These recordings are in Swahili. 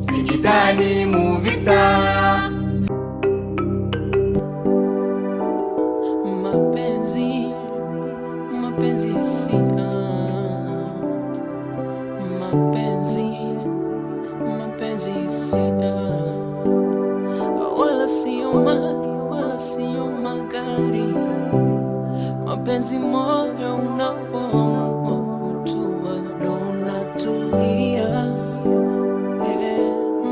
Singidani Movie Star. Mapenzi, mapenzi si mapenzi, mapenzi si wala sio mali wala sio magari. Mapenzi moyo unapoamua kutua ndo unatulia. Yeah.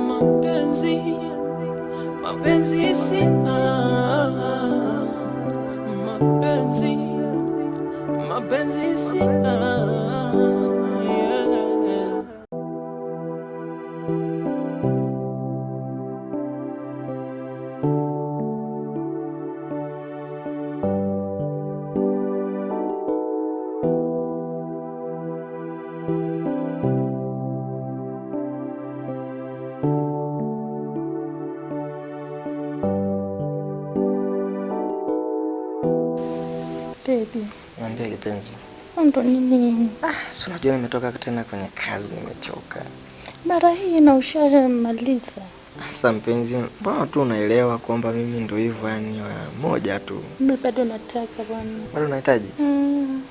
Mapenzi, mapenzi si mapenzi, mapenzi si yeah. Baby, Niambie kipenzi. Sasa ndo nini? Ah, si unajua nimetoka tena kwenye kazi nimechoka. Mara hii na ushamaliza. Sasa mpenzi, mbona tu unaelewa kwamba mimi ndo hivyo yani moja tu. Mimi bado nataka bwana. Bado unahitaji? Mm.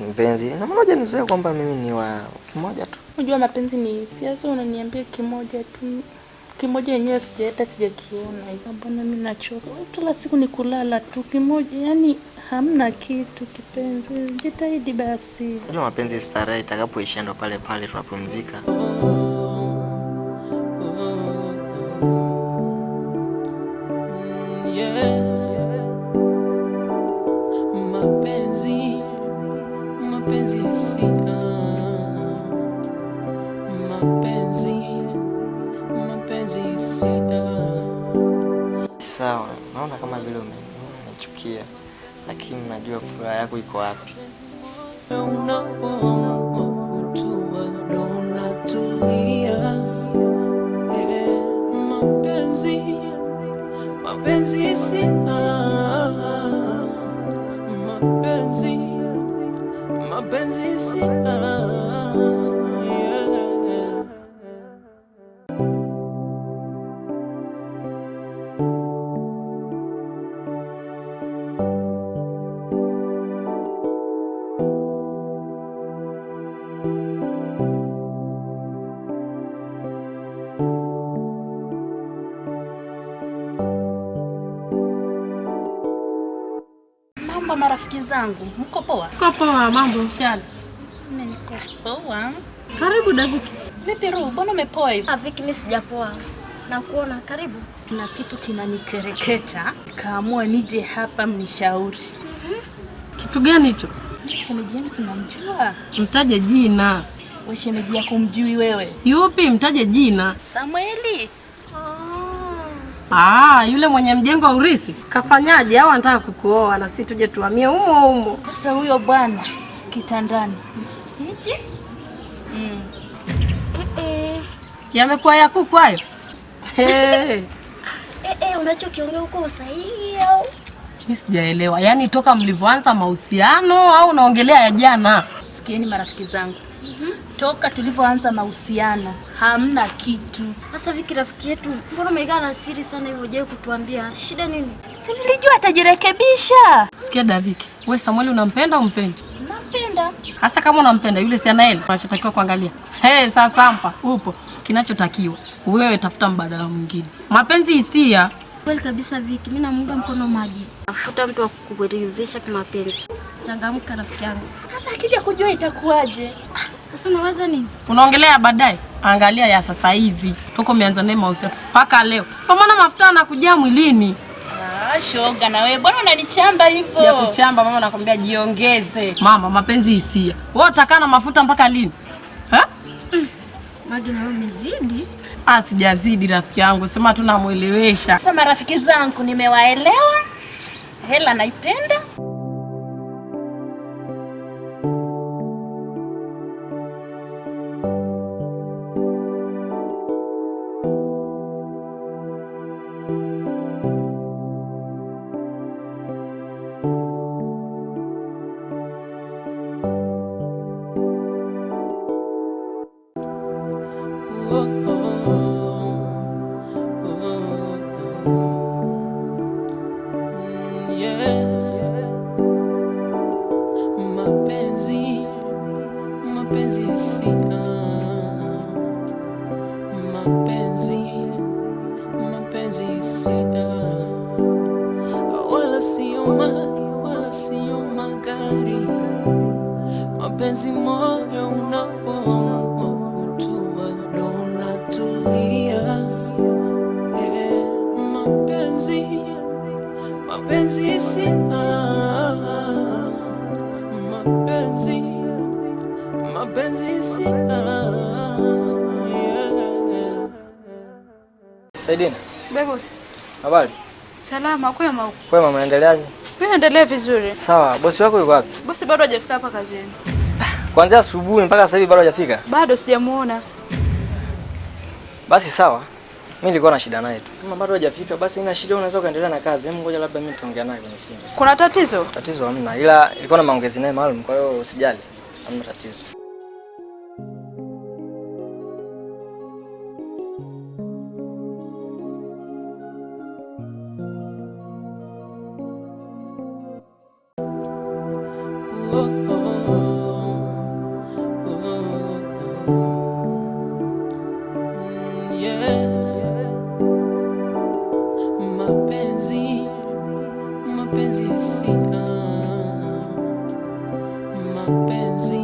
Mpenzi, na mbona hujanizoea kwamba mimi ni wa kimoja tu? Unajua mapenzi ni hisia, so unaniambia kimoja tu. Kimoja yenyewe sijaenda sijakiona. Mbona mimi nachoka? Kila siku ni kulala tu kimoja, yani hamna kitu kipenzi. Jitahidi basi. Unajua mapenzi starehe itakapoishia ndo pale pale tunapumzika. Yeah. Mapenzi, mapenzi si mapenzi, mapenzi si Sawa, naona kama vile umenichukia, lakini najua furaha yako iko wapi. Unapoamua kutua ndo unatulia. Yeah. Mapenzi, mapenzi si mapenzi, mapenzi si yeah. Mambo marafiki zangu, mko poa? Mko poa, mambo jana. Mimi niko poa. Karibu Daviki. Vipi Ru, mbona umepoa hivi? Ah, Viki, mimi sijapoa. Nakuona, karibu. Kuna kitu kinanikereketa, nikaamua nije hapa mnishauri. Kitu gani hicho? Shemeji yenu sinamjua? Mtaje jina. We shemeji yako mjui wewe? Yupi? Mtaje jina. Samueli. Ah, yule mwenye mjengo wa urithi. Kafanyaje au anataka kukuoa na sisi tuje tuhamie humo humo? Sasa huyo bwana kitandani. Hichi? Yamekuwa ya kuku hayo? Hey. Unachokiongea huko sahihi au? Mimi sijaelewa. Yaani toka mlivyoanza mahusiano au unaongelea ya jana? Sikieni marafiki zangu. Toka tulivyoanza mahusiano hamna kitu. Sasa Viki rafiki yetu, mbona umekaa na siri sana hivyo hujawahi kutuambia? Shida nini? Si nilijua atajirekebisha. Sikia Daviki, wewe Samuel unampenda au umpendi? Nampenda. Hasa kama unampenda yule si ana hela, unachotakiwa kuangalia. Hey, sasa hapa upo. Kinachotakiwa wewe tafuta mbadala mwingine. Mapenzi hisia. Kweli kabisa Viki, mimi namuunga mkono Maji. Tafuta mtu wa kukuridhisha kimapenzi. Changamka rafiki yangu. Sasa akija kujua itakuwaje? Sasa unawaza nini? Unaongelea baadaye, angalia ya sasa hivi. Toka umeanza naye mahusiano mpaka leo. Kwa maana mafuta yanakujaa mwilini. Ah, shoga na wewe bwana unanichamba hivyo. Ya kuchamba mama, nakwambia jiongeze. Mama, mapenzi hisia. Wewe utakaa na mafuta mpaka lini? Ha? Maji na wewe umezidi. Ah, sijazidi rafiki yangu, sema tu namuelewesha. Sasa marafiki zangu nimewaelewa. Hela naipenda. Oh, oh, oh. Mapenzi, mapenzi hisia, wala sio mali, wala sio magari. Mapenzi moyo unapoamua kutua, ndo unatulia. Yeah. Mapenzi, mapenzi hisia, mapenzi, mapenzi hisia, yeah. Saidina, Bebosi, habari? salama kwema huko? Kwema, mnaendeleaje? Mimi naendelea vizuri. Sawa, bosi wako yuko wapi? Bosi bado hajafika hapa kazini. Kuanzia asubuhi mpaka sasa hivi bado hajafika? Bado sijamuona. Basi sawa. Mimi nilikuwa na shida naye tu. Kama bado hajafika basi ina shida, unaweza ukaendelea na kazi. Hebu ngoja labda mimi nitaongea naye kwenye simu. Kuna tatizo? Tatizo hamna, ila ilikuwa na maongezi naye maalum, kwa hiyo usijali. Hamna tatizo. Oh, oh, oh, oh. Yeah. Mapenzi, mapenzi hisia, mapenzi,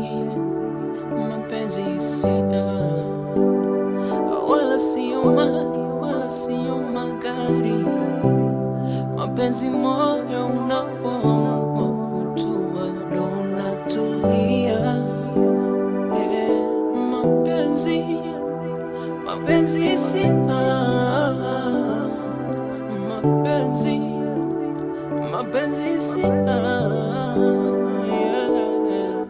mapenzi hisia, wala sio mali, wala sio magari. Mapenzi moyo unapoamua kutua, ndo unatulia. Yeah. Mapenzi, mapenzi hisia, mapenzi, mapenzi hisia, yeah.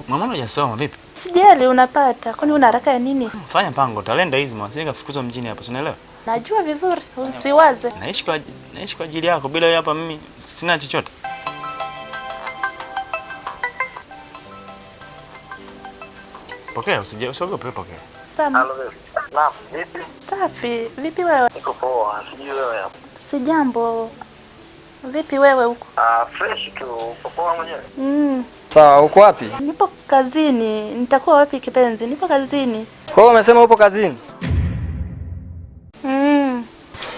Mama hujasoma vipi? Sijali unapata. Kwani una haraka ya nini? Fanya mpango, talenda hizi mwanzo kafukuzwa mjini hapa, si unaelewa? Najua vizuri, usiwaze. Naishi kwa ajili yako, bila wewe hapa mimi sina chochote. Pokea, usije usiogope, pokea. Sam. Naam, vipi? Safi, vipi wewe? Niko poa, sijui wewe hapo. Sijambo. Vipi wewe huko? Ah, fresh tu, uko poa mwenyewe? Sawa, uko wapi? Nipo kazini. Nitakuwa wapi kipenzi? Nipo kazini. Kwa hiyo umesema upo kazini?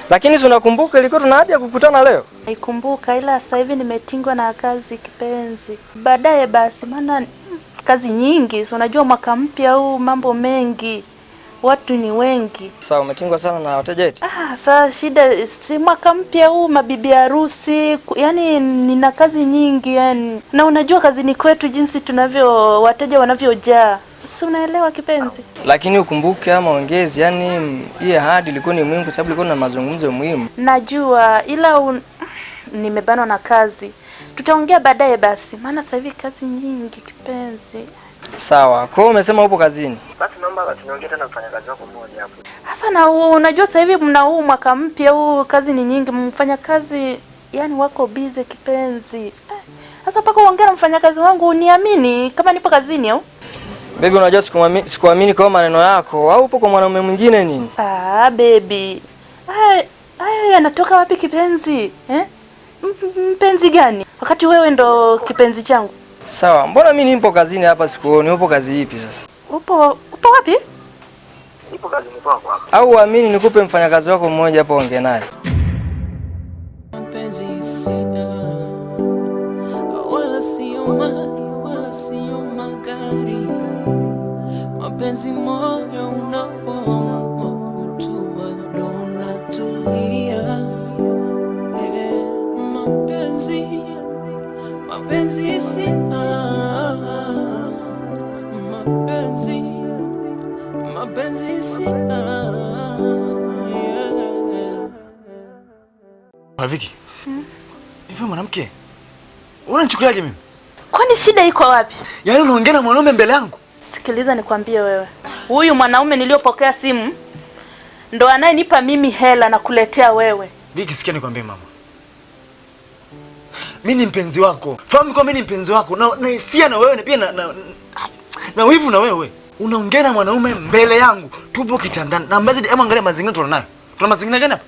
Lakini si unakumbuka ilikuwa tuna ahadi ya kukutana leo? Naikumbuka, ila sasa hivi nimetingwa na kazi kipenzi. Baadaye basi, maana kazi nyingi, si unajua mwaka mpya huu mambo mengi. Watu ni wengi. Sawa, umetingwa sana na wateja eti? Ah, sasa shida si mwaka mpya huu, mabibi harusi, yani nina kazi nyingi yani. Na unajua kazini kwetu jinsi tunavyo wateja wanavyojaa. Si unaelewa kipenzi? Lakini ukumbuke ama maongezi, yani hii ahadi ilikuwa ni muhimu kwa sababu ilikuwa na mazungumzo muhimu. Najua, ila nimebanwa na kazi. Tutaongea baadaye basi, maana sasa hivi kazi nyingi kipenzi. Sawa, kwa hiyo umesema upo kazini. Basi naomba basi niongee tena mfanyakazi wako mmoja hapo. Sasa na unajua sasa hivi mna huu mwaka mpya huu, kazi ni nyingi, mfanyakazi yani wako busy kipenzi. Sasa mpaka uongea na mfanyakazi wangu uniamini kama nipo kazini au? Baby, unajua sikuamini kwa maneno yako, au upo kwa mwanaume mwingine nini? Ah, baby. Haya yanatoka wapi kipenzi? Eh? Mpenzi gani? Wakati wewe ndo kipenzi changu. Sawa, mbona mimi nipo kazini hapa sikuoni? Upo kazi ipi sasa? Upo wapi? Nipo kazini kwako hapa. Au uamini nikupe mfanyakazi wako mmoja hapo ongea naye. Mapenzi hisia, wala sio mali, wala sio magari. Mapenzi moyo unapoamua kutua, ndo unatulia. Yeah. Mapenzi, mapenzi hisia, mapenzi, mapenzi hisia, yeah. Viki. Hivi mwanamke, unanichukuliaje mimi? Kwani shida iko wapi? Yaani unaongea na mwanaume mbele yangu? Sikiliza nikwambie wewe. Huyu mwanaume niliyopokea simu ndo anayenipa mimi hela na kuletea wewe. Viki, sikia nikwambie mama. Mimi ni mpenzi wako. Fahamu kwa mimi ni mpenzi wako na hisia na wewe na pia na wivu na wewe. Unaongea na mwanaume mbele yangu. Tupo kitandani. Na mbazi, hebu angalia mazingira tulionayo. Tuna mazingira gani hapa?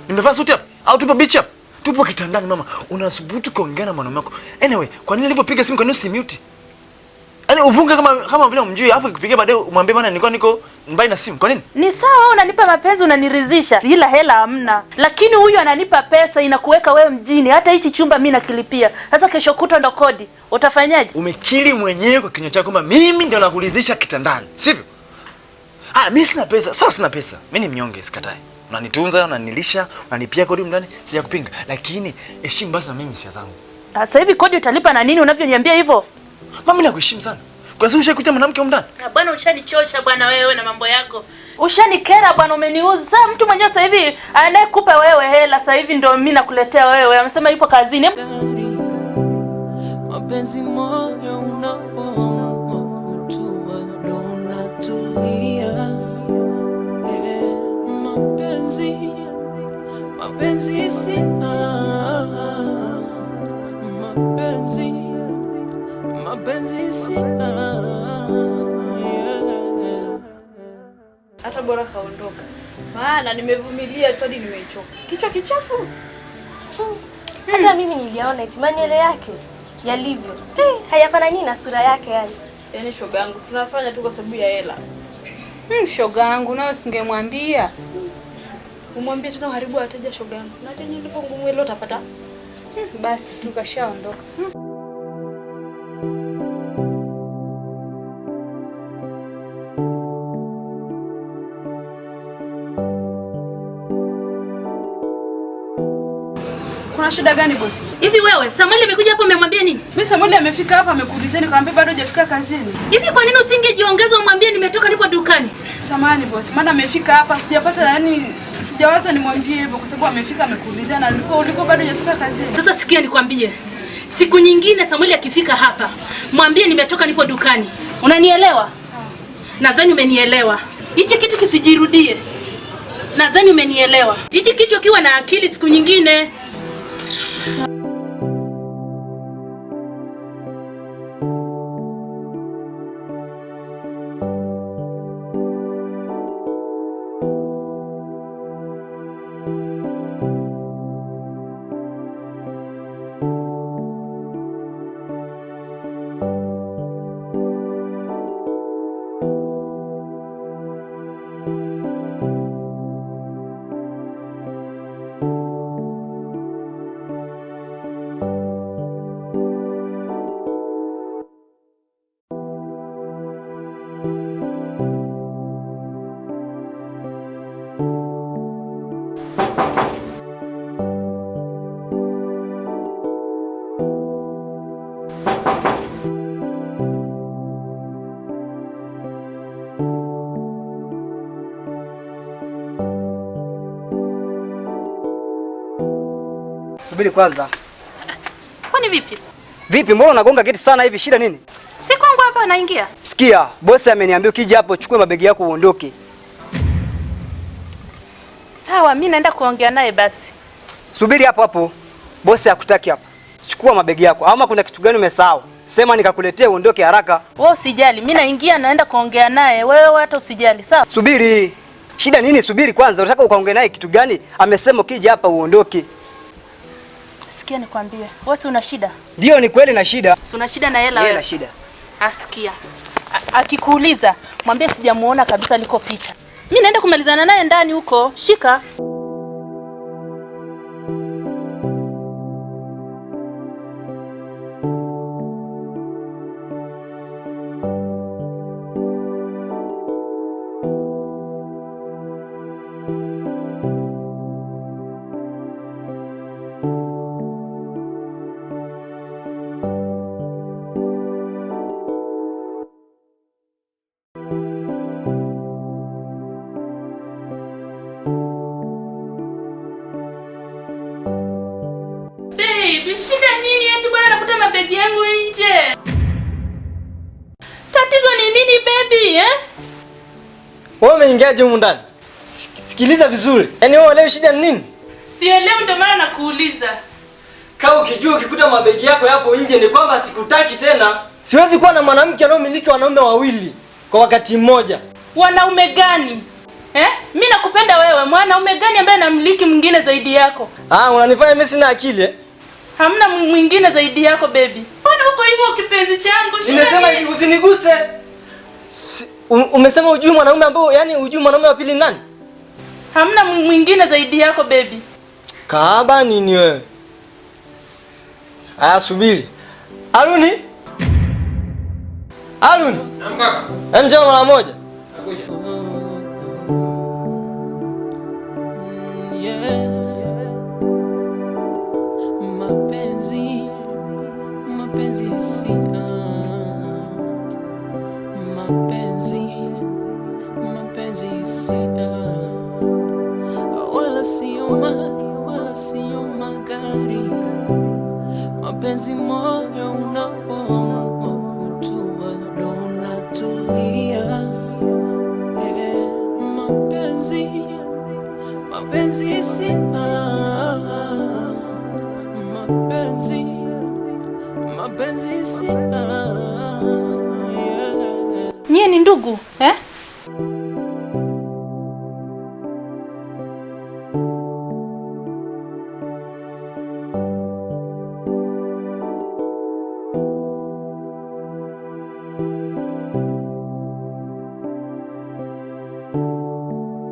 Nimevaa suti hapa au tupo beach hapa? Tupo kitandani mama. Unasubutu kuongea na mwanaume wako. Anyway, kwa nini nilipopiga simu kwa nini usimute? Yaani ufunge kama vile umjui, alafu ikupigie baadaye umwambie bana nilikuwa niko mbali na simu. Kwa nini? Ni sawa wewe unanipa mapenzi unaniridhisha, ila hela hamna. Lakini huyu ananipa pesa inakuweka wewe mjini. Hata hichi chumba mimi nakilipia. Sasa kesho kutwa ndo kodi. Utafanyaje? Umekiri mwenyewe kwa kinywa chako kwamba mimi ndio nakuridhisha kitandani, sivyo? Ah, mimi sina pesa. Sasa sina pesa. Mimi ni mnyonge, sikatai. Unanitunza, unanilisha, unanipia kodi ndani, sijakupinga. Lakini heshimu basi na mimi hisia zangu. Sasa hivi kodi utalipa na nini unavyoniambia hivyo? Mimi nakuheshimu sana. Kwa sababu ushaikuta mwanamke huko ndani? Bwana ushanichosha bwana wewe na mambo yako. Ushanikera bwana, umeniuza. Sasa mtu mwenyewe sasa hivi anayekupa wewe hela sasa hivi ndio mimi nakuletea wewe. Amesema yupo kazini. Mapenzi moyo unapoamua kutua ndo unatulia. Mapenzi, mapenzi si mapenzi, mapenzi si Hata bora kaondoka. Maana nimevumilia tu hadi nimechoka. Kichwa kichafu. Hata mimi niliona eti manywele yake yalivyo. Hayafanani na sura yake yani. Yaani shoga yangu tunafanya tu kwa sababu ya hela. Shoga yangu nao singemwambia. Umwambie tena uharibu wateja shoga yangu. Na tena nilipo ngumu ile utapata. Basi tukashaondoka. Kuna shida gani bosi? Hivi wewe Samuel amekuja hapo umemwambia nini? Mimi Samuel amefika hapa amekuulizeni nikamwambia bado hajafika kazini. Hivi kwa nini usingejiongeza umwambie nimetoka nipo dukani? Samahani bosi, maana amefika hapa sijapata yani sijawaza nimwambie hivyo kwa sababu amefika amekuulizana na ulikuwa bado hajafika kazini. Sasa sikia nikwambie. Siku nyingine Samuel akifika hapa, mwambie nimetoka nipo dukani. Unanielewa? Sawa. Nadhani umenielewa. Hichi kitu kisijirudie. Nadhani umenielewa. Hichi kichwa kiwa na akili siku nyingine. Subiri kwanza. Kwani vipi? Vipi mbona unagonga geti sana hivi, shida nini? Si kwangu hapa naingia. Sikia, bosi ameniambia ukija hapo chukue mabegi yako uondoke. Sawa, mimi naenda kuongea naye basi. Subiri hapo hapo. Bosi hakutaki hapa. Chukua mabegi yako. Ama kuna kitu gani umesahau? Sema nikakuletea uondoke haraka. Wewe usijali, mimi naingia naenda kuongea naye. Wewe hata usijali, sawa? Subiri. Shida nini? Subiri kwanza. Unataka ukaongee naye kitu gani? Amesema ukija hapa uondoke. Sikia nikwambie, wewe si una shida? Ndio ni kweli na shida. Si una shida na hela wewe? Na shida. Asikia. Akikuuliza, mwambie sijamuona kabisa alikopita. Mimi naenda kumalizana naye ndani huko. Shika. Shida nini eti bwana nakuta mabegi yangu nje? Tatizo ni nini baby eh? Wewe umeingiaje humu ndani? Sikiliza vizuri. Yaani wewe leo shida ni nini? Sielewi ndio maana nakuuliza. Kama ukijua ukikuta mabegi yako yapo nje ni kwamba sikutaki tena. Siwezi kuwa na mwanamke anayemiliki wanaume wawili kwa wakati mmoja. Wanaume gani? Eh? Mimi nakupenda wewe. Mwanaume gani ambaye anamiliki mwingine zaidi yako? Ah, unanifanya mimi sina akili eh? Hamna mwingine zaidi yako baby. Mbona uko hivyo kipenzi changu? Nimesema hivi Usiniguse. Umesema hujui mwanaume ambao, yani hujui mwanaume wa pili ni nani? Hamna mwingine zaidi yako baby. Kaaba nini wewe? Aya, subiri. Aruni? Aruni? Naam kaka. Hem, njoo mara moja. Nakuja. Yeah. Mapenzi, mapenzi si mapenzi, mapenzi si wala sio wala sio magari. Mapenzi moyo unapoamua kutua ndo unatulia. Yeah. Mapenzi, mapenzi si mapenzi, mapenzi si yeah. Nyie ni ndugu eh?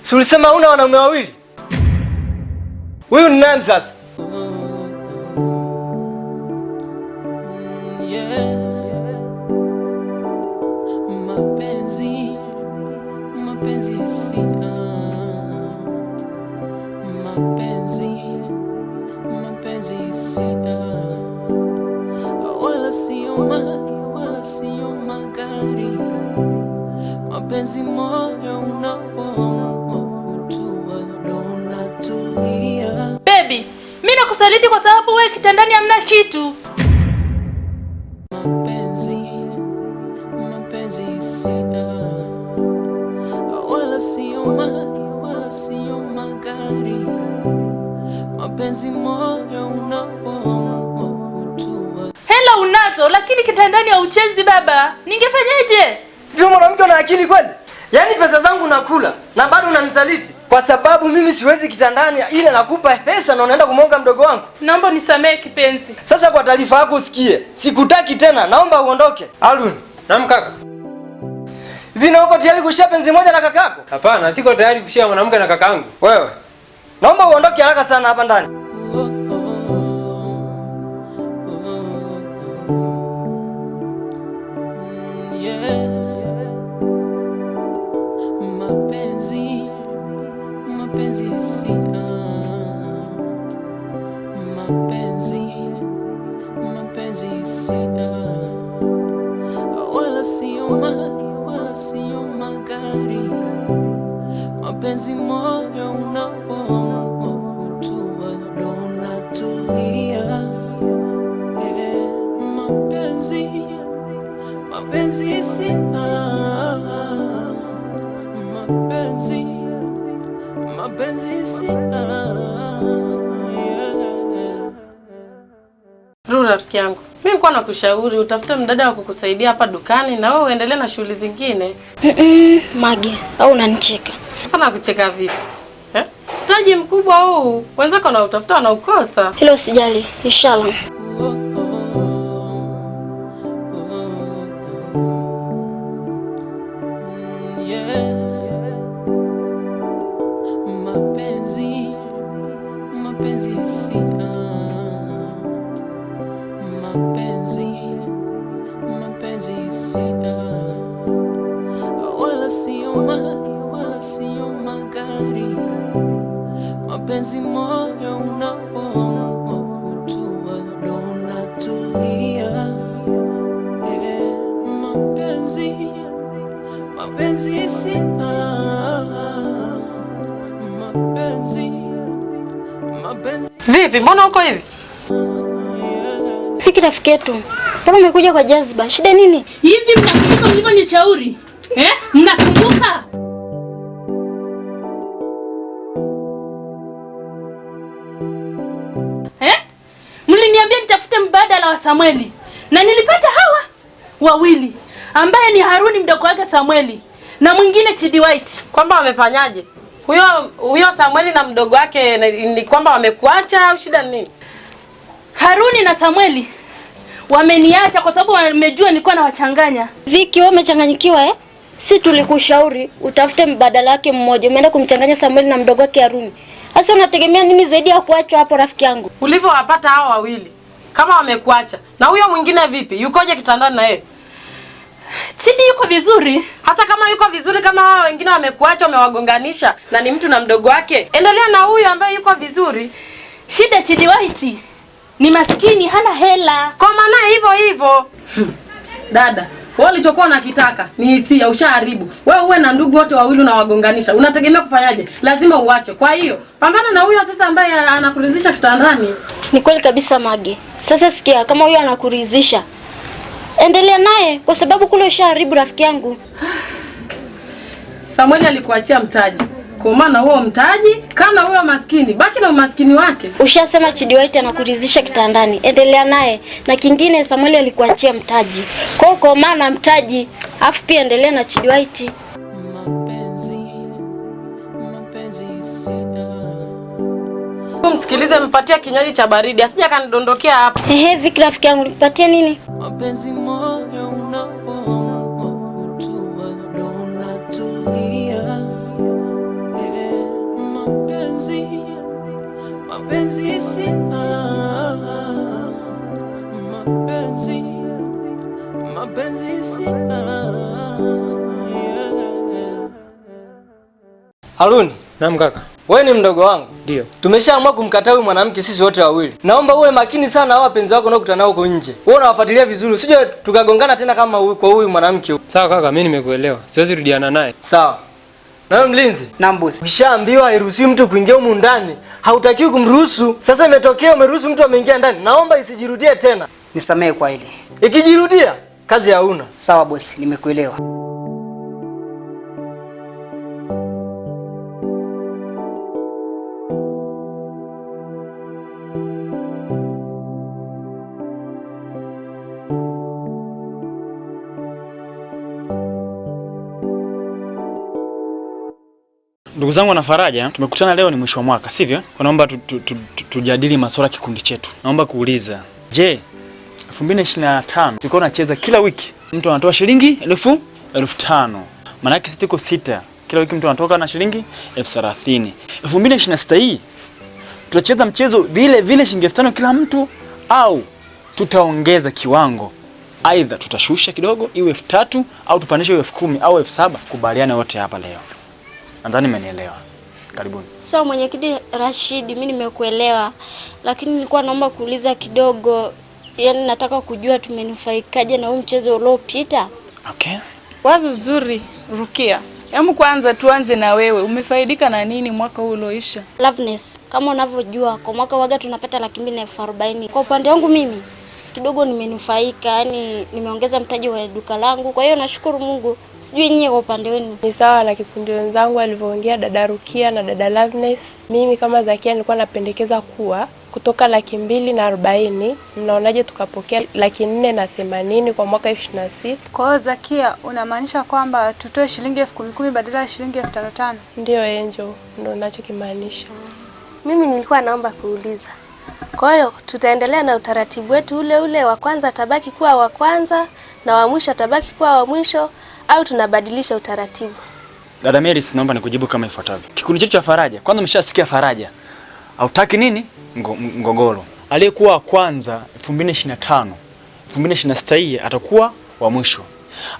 Si ulisema huna wanaume wawili? Huyu ni nani sasa? Yeah. Mapenzi, mapenzi si mapenzi, mapenzi si wala sio wala sio magari. Mapenzi moyo unapoamua kutua ndo unatulia. Baby, mimi nakusaliti kwa sababu wewe kitandani hamna kitu. Mapenzi, mapenzi si wala sio wala sio magari. Mapenzi moyo unapoamua kutua. Hela unazo lakini kitandani hauchezi baba. Ningefanyaje? Hivi mwanamke una akili kweli? Yaani pesa zangu nakula na bado unanisaliti kwa sababu mimi siwezi kitandani, ila nakupa pesa na unaenda kumwonga mdogo wangu. Naomba nisamehe kipenzi. Sasa kwa taarifa yako usikie, sikutaki tena, naomba uondoke. Alun. Naam kaka. Hivi na uko tayari kushia penzi moja na kakako? Hapana, siko tayari kushia mwanamke na kakaangu. Wewe. Naomba uondoke haraka sana hapa ndani. Yeah. Mapenzi, mapenzi si mapenzi, mapenzi si wala sio wala sio magari. Mapenzi moyo unapoamua kutua ndo unatulia. Yeah. Mapenzi, mapenzi si mapenzi, mapenzi si yeah. Ruru rafiki yangu, mimi nilikuwa nakushauri utafute mdada wa kukusaidia hapa dukani na wewe uendelee na shughuli zingine. Mage, au unanicheka? Sasa nakucheka vipi? Eh? Mtaji mkubwa huu, wenzako na utafuta na ukosa. Hilo sijali, inshallah. Yeah. Mapenzi, mapenzi si mapenzi, mapenzi si wala sio wala sio magari. Mapenzi moyo unapoamua kutua ndo unatulia. Yeah. Mapenzi, mapenzi si mapenzi, mapenzi. Vipi, mbona uko hivi? Fiki rafiki yetu, mbona umekuja kwa jazba? Shida nini? Hivi mnakumbuka mlivyonishauri? Eh? Mnakumbuka? Eh? Mliniambia nitafute mbadala wa Samueli na nilipata hawa wawili ambaye ni Haruni mdogo wake Samueli na mwingine Chidi White. Kwamba wamefanyaje? Huyo Samueli na mdogo wake ni kwamba wamekuacha au shida ni nini? Haruni na Samueli Wameniacha kwa sababu wamejua nilikuwa nawachanganya. Viki, wewe umechanganyikiwa eh? Si tulikushauri utafute mbadala wake mmoja. Umeenda kumchanganya Samuel na mdogo wake Haruni. Sasa unategemea nini zaidi ya kuachwa hapo rafiki yangu? Ulivyowapata hao wawili kama wamekuacha, na huyo mwingine vipi? Yukoje kitandani na yeye? Chidi yuko vizuri. Hasa kama yuko vizuri, kama hao wengine wamekuacha, umewagonganisha na ni mtu na mdogo wake, endelea na huyo ambaye yuko vizuri. Shida Chidi White ni maskini, hana hela. Kwa maana hivyo hivyo. Dada, wewe ulichokuwa unakitaka ni hisia, ushaharibu. Wewe uwe na ndugu wote wawili unawagonganisha. Unategemea kufanyaje? Lazima uache. Kwa hiyo, pambana na huyo sasa ambaye anakuridhisha kitandani. Ni kweli kabisa Mage. Sasa sikia, kama huyo anakuridhisha, endelea naye kwa sababu kule ushaharibu rafiki yangu. Samuel alikuachia mtaji. Kwa maana huo mtaji, kana huyo maskini, baki na umaskini wake. Ushasema Chidi White anakuridhisha kitandani, endelea naye. Na kingine Samuel alikuachia mtaji. Kwa hiyo kwa maana mtaji, afu pia endelea na Chidi White. Mapenzi hisia. Msikilize, mpatie kinywaji cha baridi, asije akanidondokea hapa. Ehe, Viki rafiki yangu, nipatie nini? Mapenzi moyo unapoamua kutua ndo unatulia. Mapenzi, mapenzi hisia. Mapenzi, mapenzi hisia. Yeah. Haruni. Naam kaka. Wewe ni mdogo wangu. Ndio. Tumeshaamua kumkataa huyu mwanamke sisi wote wawili. Naomba uwe makini sana hao wapenzi wako unaokutana nao huko nje. Wewe unawafuatilia vizuri, usije tukagongana tena kama kwa huyu mwanamke. Sawa kaka, mimi nimekuelewa. Siwezi rudiana naye. Sawa. Na wewe mlinzi? Naam boss. Ukishaambiwa hairuhusiwi mtu kuingia humu ndani, hautakiwi kumruhusu. Sasa imetokea umeruhusu mtu ameingia ndani. Naomba isijirudie tena. Nisamehe kwa hili. Ikijirudia, kazi hauna. Sawa boss, nimekuelewa. Ndugu zangu na Faraja, tumekutana leo ni mwisho wa mwaka, sivyo? Naomba tujadili masuala kikundi chetu. Naomba kuuliza, je, 2025 tulikuwa tunacheza kila wiki mtu anatoa shilingi 5,000. Maana yake sisi tuko 6. Kila wiki mtu anatoka na shilingi 30,000. 2026 hii tutacheza mchezo vile vile shilingi 5,000 kila mtu au tutaongeza kiwango? Aidha tutashusha kidogo iwe 3,000 au tupandishe iwe 10,000 au 7,000. Kubaliana wote hapa leo. Nadhani mmenielewa. Karibuni. Sawa mwenyekiti Rashid, mimi nimekuelewa. Lakini nilikuwa naomba kuuliza kidogo. Yaani nataka kujua tumenufaikaje na huu mchezo uliopita. Okay. Wazo zuri Rukia. Hebu kwanza tuanze na wewe. Umefaidika na nini mwaka huu ulioisha? Loveness, kama unavyojua kwa mwaka waga tunapata 240,000. Kwa upande wangu mimi kidogo nimenufaika, yani nimeongeza mtaji wa duka langu. Kwa hiyo nashukuru Mungu. Sijui nyie kwa upande wenu. Ni sawa na kikundi wenzangu walivyoongea dada Rukia na dada Loveness. Mimi kama Zakia nilikuwa napendekeza kuwa kutoka 240,000 mnaonaje tukapokea 480,000 kwa mwaka 2026? Kwa hiyo Zakia unamaanisha kwamba tutoe shilingi 10,000 badala ya shilingi 5,500? Ndio Angel, ndio ninachokimaanisha. Mimi nilikuwa naomba kuuliza. Kwa hiyo tutaendelea na utaratibu wetu ule ule, wa kwanza atabaki kuwa wa kwanza na wa mwisho atabaki kuwa wa mwisho, au tunabadilisha utaratibu? Dada Mary, naomba nikujibu kama ifuatavyo. Kikundi chetu cha Faraja, kwanza umeshasikia Faraja. Hautaki nini? Mgogoro. Aliyekuwa wa kwanza 2025, 2026 hii atakuwa wa mwisho.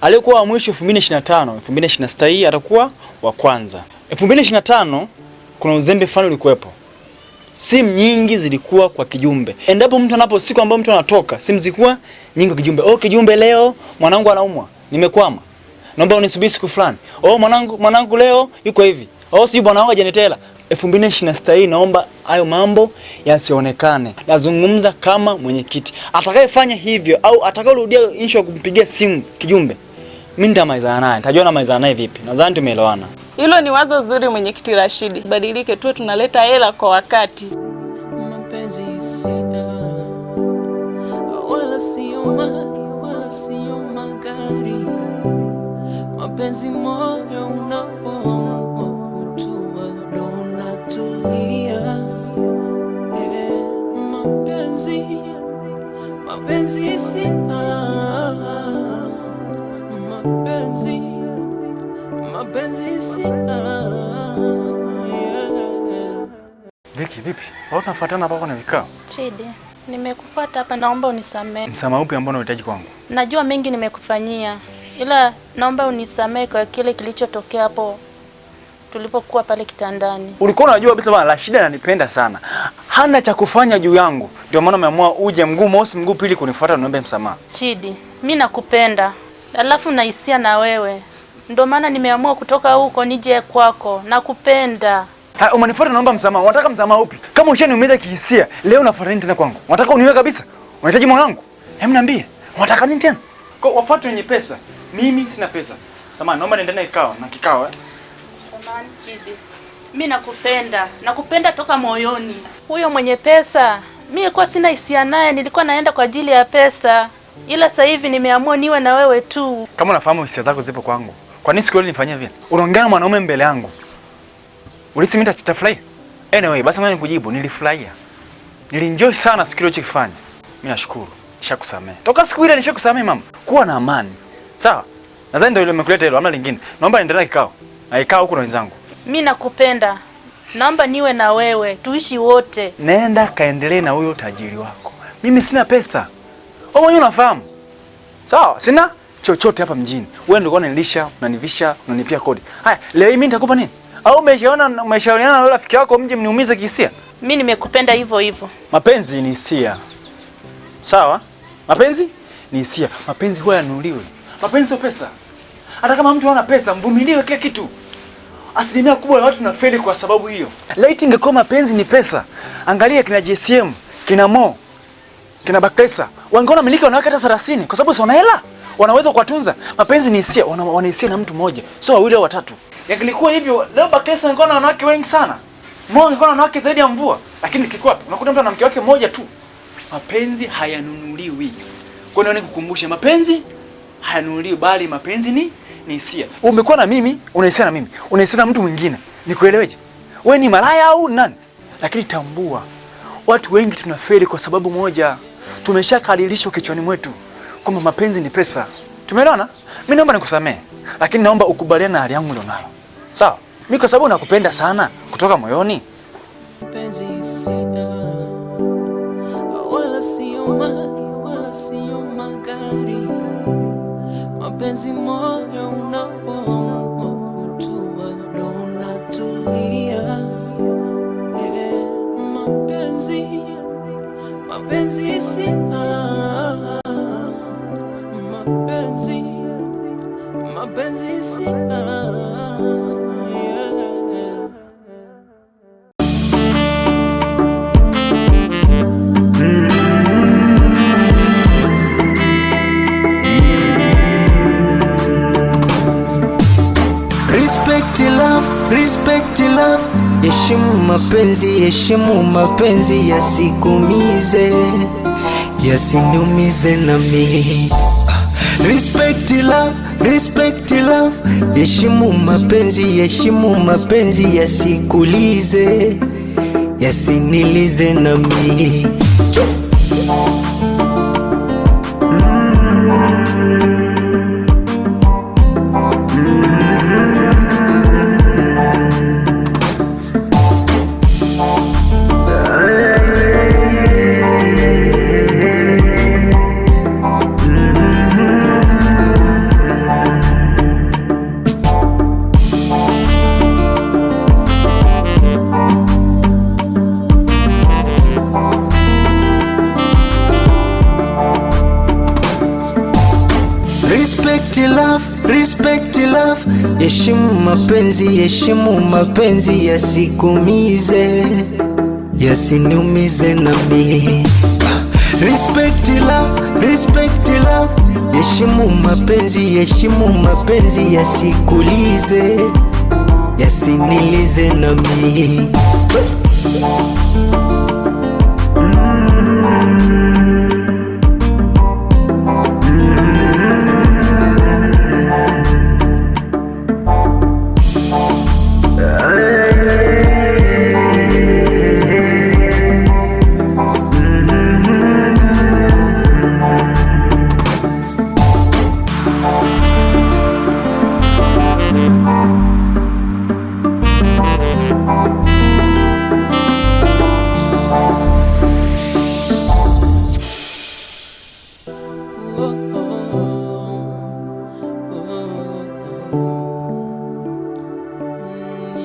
Aliyekuwa wa mwisho 2025, 2026 hii atakuwa wa kwanza. 2025 kuna uzembe fulani ulikuwepo. Simu nyingi zilikuwa kwa kijumbe. Endapo mtu anapo siku ambayo mtu anatoka, simu zilikuwa nyingi kwa kijumbe. Oh, kijumbe leo mwanangu anaumwa, nimekwama. Naomba unisubiri siku fulani. Oh, mwanangu leo yuko hivi. Oh, si bwana wangu hajanitela. 2026 hii naomba hayo mambo yasionekane. Nazungumza kama mwenyekiti. Atakayefanya hivyo au atakayerudia issue ya kumpigia simu kijumbe, mimi nitamalizana naye. Nitajua namalizana naye vipi. Nadhani tumeelewana. Hilo ni wazo zuri mwenyekiti Rashidi. Badilike tu, tunaleta hela kwa wakati. Mapenzi hisia, wala sio mali, wala sio magari. Mapenzi moyo unapoamua kutua ndo unatulia. Mapenzi, mapenzi Mapenzi hisia, mapenzi, mapenzi hisia, yeah. Viki, vipi? Wao tunafuatana hapa kwenye vikao. Chidi, nimekufuata hapa, naomba unisamehe. Msamaha upi ambao unahitaji kwangu? Najua mengi nimekufanyia, ila naomba unisamehe kwa kile kilichotokea hapo tulipokuwa pale kitandani. Ulikuwa unajua kabisa bwana Rashida ananipenda sana. Hana cha kufanya juu yangu. Ndio maana umeamua uje mguu mosi mguu pili kunifuata uniombe msamaha. Chidi, mimi nakupenda. Alafu na hisia na wewe. Ndio maana nimeamua kutoka huko nije kwako. Nakupenda. Ha, umenifuata naomba msamaha. Unataka msamaha upi? Kama ushaniumiza kihisia, leo unafuata nini tena kwangu? Unataka uniwe kabisa? Unahitaji mwanangu? Hem, niambie. Unataka nini tena? Kwa wafuate wenye pesa. Mimi sina pesa. Samahani, naomba niende na kikao na kikao eh. Samahani Chidi. Mimi nakupenda. Nakupenda toka moyoni. Huyo mwenye pesa, mimi nilikuwa sina hisia naye, nilikuwa naenda kwa ajili ya pesa. Ila sasa hivi nimeamua niwe na wewe tu. Kama unafahamu hisia zako zipo kwangu, kwa nini siku ile nifanyia vile? Unaongea na mwanaume mbele yangu. Ulisi mimi nitafurahi? Anyway, basi ngoja nikujibu, nilifurahia. Nilienjoy sana siku ile ulichokifanya. Mimi nashukuru. Nishakusamehe. Toka siku ile nishakusamehe mama. Kuwa na amani. Sawa? Nadhani ndio ile nimekuleta hilo, hamna lingine. Naomba niendelee kikao. Na ikao huko na wenzangu. Mimi nakupenda. Naomba niwe na wewe, tuishi wote. Nenda kaendelee na huyo tajiri wako. Mimi sina pesa. Wewe mwenyewe unafahamu. Sawa, sina chochote hapa mjini. Wewe ndio unanilisha, unanivisha, unanipia kodi. Haya, leo mimi nitakupa nini? Au umeshaona umeshauriana na rafiki yako mje mniumize kihisia? Mimi nimekupenda hivyo hivyo. Mapenzi ni hisia. Sawa? Mapenzi ni hisia. Mapenzi huwa yanunuliwe. Mapenzi sio pesa. Hata kama mtu hana pesa, mvumiliwe kila kitu. Asilimia kubwa ya watu tunafeli kwa sababu hiyo. Laiti ingekuwa mapenzi ni pesa. Angalia kina JCM, kina Mo, kina Bakesa. Wangeona miliki wanawake hata 30 kwa sababu si wana hela. Wanaweza kuwatunza. Mapenzi ni hisia, wana hisia na mtu mmoja, sio wawili au watatu. Yangelikuwa hivyo, leo Bakesa angekuwa na wanawake wengi sana. Mo angekuwa na wanawake zaidi ya mvua. Lakini kiko wapi? Unakuta mtu ana mke wake mmoja tu. Mapenzi hayanunuliwi. Kwa nini nikukumbushe mapenzi hayanunuliwi bali mapenzi ni hisia. Umekuwa na mimi, una hisia na mimi, una hisia na mtu mwingine. Nikueleweje? Wewe ni malaya au nani? Lakini tambua, watu wengi tunafeli kwa sababu moja. Tumeshakadirishwa kichwani mwetu kwamba mapenzi ni pesa. Tumeelewana? Mimi naomba nikusamehe, lakini naomba ukubaliane na hali yangu nilionayo. Sawa? Mimi kwa sababu nakupenda sana kutoka moyoni. Mapenzi hisia, wala sio mali, wala sio magari. Mapenzi moyo unapoamua kutua, ndo unatulia. Yeah. Mapenzi, mapenzi hisia, mapenzi, mapenzi hisia, yeah. Respect love, respect love. Heshimu mapenzi yasikumize, yasiniumize na mimi. Respect love, respect love. Heshimu mapenzi yasikulize, yasinilize na mimi. Respect love, heshimu mapenzi yasikumize, yasiniumize na mimi. Respect love, respect love. Heshimu mapenzi yasikulize, yasinilize na mimi.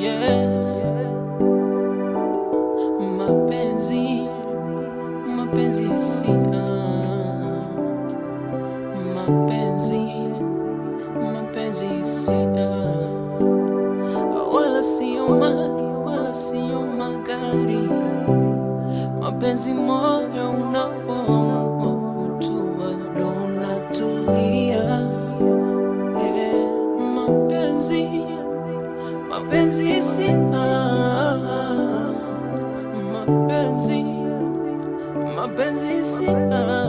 Yeah. Mapenzi, mapenzi hisia, mapenzi, mapenzi hisia, wala sio mali, wala sio magari. Mapenzi moyo unapoamua kutua, ndo unatulia. Yeah. Mapenzi, mapenzi hisia, mapenzi, mapenzi hisia.